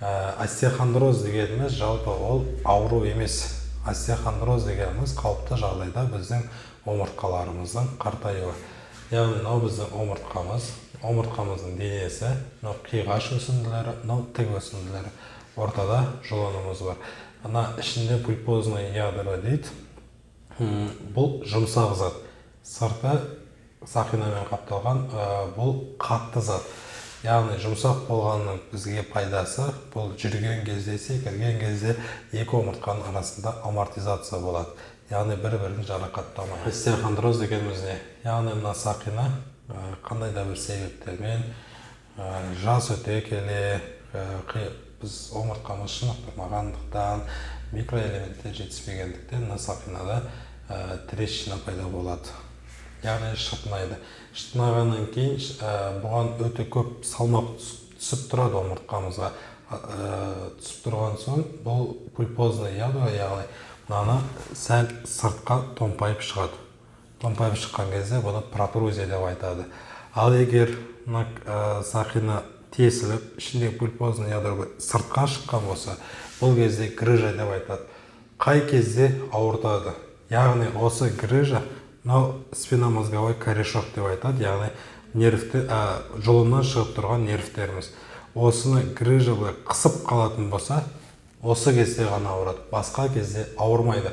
Остеохондроз дегеніміз жалпы ол ауру емес. Остеохондроз дегеніміз қалыпты жағдайда біздің омыртқаларымыздың қартаюы. Яғни мынау біздің омыртқамыз, омыртқамыздың денесі, мынау қиғаш өсінділері, мынау тік өсінділері. Ортада жұлынымыз бар. Ана ішінде пульпозный ядро дейді. Бұл жұмсақ зат. Сырты сақинамен қапталған, бұл қатты зат. Яғни жұмсақ болғанның бізге пайдасы, бұл жүрген кезде, секірген кезде екі омыртқаның арасында амортизация болады. Яғни бір-бірін жарақаттамайды. Остеохондроз дегеніміз не? Яғни мына сақина қандай да бір себептермен жас өте келе, біз омыртқамыз шынықтырмағандықтан, микроэлементтер жетіспегендіктен мына сақинада трещина пайда болады. Яғни шытынайды. Шытынағаннан кейін бұған өте көп салмақ түсіп тұрады омыртқамызға. Түсіп тұрған соң бұл пульпозный ядро, яғни мынаны сәл сыртқа томпайып шығады. Томпайып шыққан кезде бұны протрузия деп айтады. Ал егер мына сақина тесіліп, ішіндегі пульпозный ядро сыртқа шыққан болса, бұл кезде грыжа деп айтады. Қай кезде ауыртады? Яғни осы грыжа мынау спинномозговой корешок деп айтады, яғни нервті, жұлыннан шығып тұрған нервтеріміз. Осыны грыжа былай қысып қалатын болса, осы кезде ғана ауырады, басқа кезде ауырмайды.